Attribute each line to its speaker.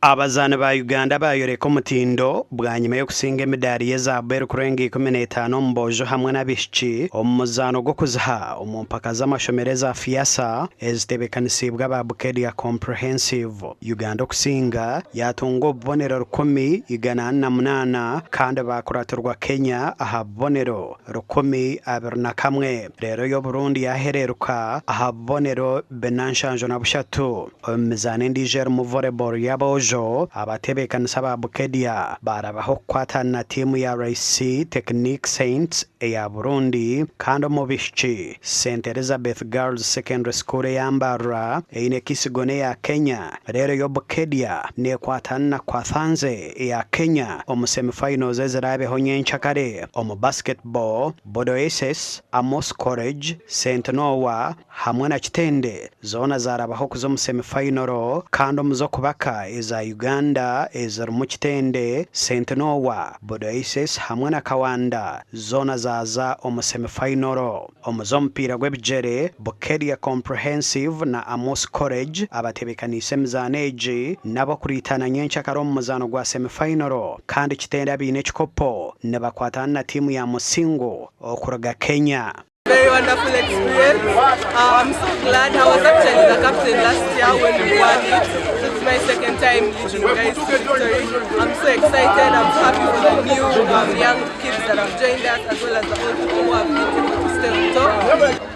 Speaker 1: Abazaani ba Uganda baayoreka omutindo bwanyima y'okusinga emidaari y'ezaabu erikurenga 15 omu boojo hamwe n'abaishiki omu muzaano gw'okuziha omu mpaka z'amashomero eza FEASSSA ezitebeekanisiibwe aba Bukedea Comprehensive. Uganda okusinga yaatunga obubonero 148 kandi baakuratirwa Kenya aha bubonero 1021 reero yo Burundi yaahereeruka aha bubonero 473. Omu mizaano endiijo erimu Volleyball y'aboojo, abatebeekanisa aba Bukedea baarabaho kukwatana na tiimu ya Lycee Technique Saints eya Burundi kandi omu baishiki, St Elizabeth Girls Secondary School eya Mbarara eine Kisigona eya Kenya reero yo Bukedea neekwatana na Kwathanze eya Kenya omu semi-finals eziraabeho nyenkyakare. Omu Basketball, Bodo SS, Amos College, St Noah, hamwe na Kitende zoona zaarabaho kuza omu semi-final kandi omu z'okubaka eza Uganda ezirimu Kitende, St Noah, Budo Aces hamwe na Kawanda zoona zaaza omu semi-final. Omu z'omupiira gw'ebigyere, Bukedea Comprehensive na Amos College abatebeekaniise emizaano egi n'ab'okuriitana nyenkyakare omu muzaano gwa semi-final kandi Kitende abaine ekikopo nibakwatana na tiimu ya Musingu okuruga Kenya.
Speaker 2: Very wonderful experience. I'm so glad. I was actually the captain last year when we won it. So it's my second time leading guys to victory. I'm so excited. I'm so happy for the new young kids that have joined us as well as the old people who have been able to stay on top.